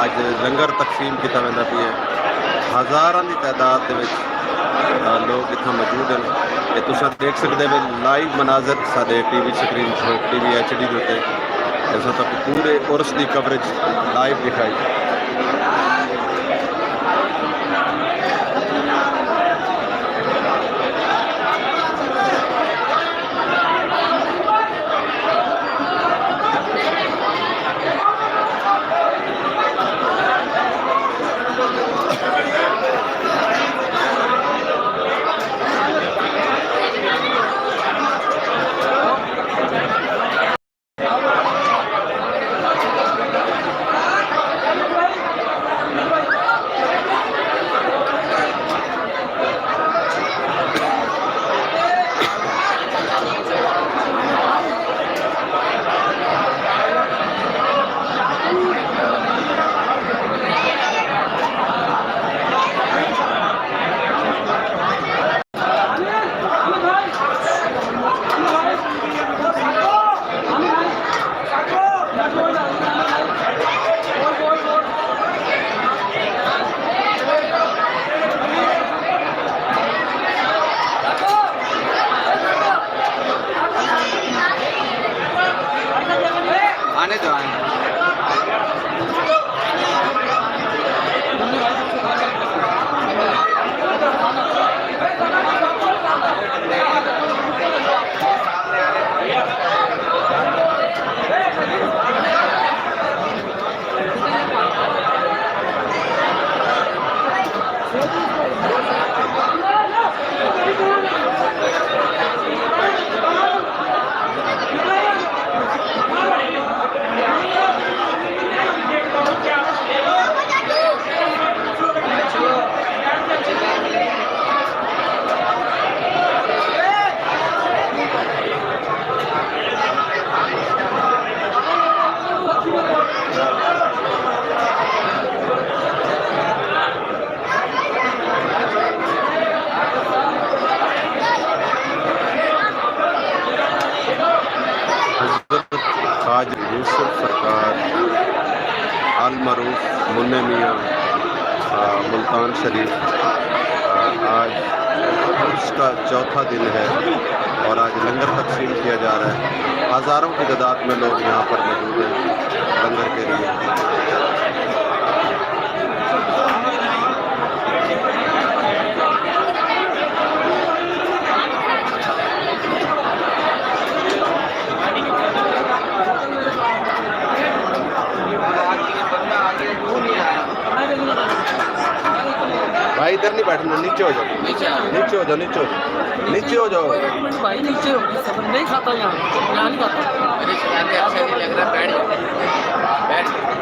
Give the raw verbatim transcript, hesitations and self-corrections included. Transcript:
اڄ لنگر تقسیم کیتا ویندا پیا ہے۔ ہزاراں دی تعداد دے وچ، آ، لوگ اتھاں موجود ہن۔ تے تساں ݙیکھ سڳدے وے لائیو مناظر ساݙے ٹی وی سکرین، جھوک ٹی وی ایچ ڈی دے اتے۔ تے اساں تہاکوں پورے عرس دی کوریج لائیو ݙکھائی۔ آنے دو، آنے دو۔ حضرت خواجہ یوسف سرکار آل معروف منع میاں، آ، ملتان شریف، آ، آج اس کا چوتھا دن ہے اور آج لنگر تقسیم کیا جا رہا ہے۔ ہزاروں کی تعداد میں لوگ یہاں پر موجود ہیں لنگر کے لیے۔ بھائی، ادھر نہیں بیٹھنا، نیچے ہو جاؤ۔ نیچے ہو جاؤ، نیچے ہو جاؤ، نیچے ہو جاؤ۔ بھائی، نیچے ہو، صبر نہیں کھاتا یہاں، یہاں نہیں کھاتا۔ مجھے شکایتیں اچھا نہیں لگ رہا، بیٹھ جاؤ، بیٹھ جاؤ۔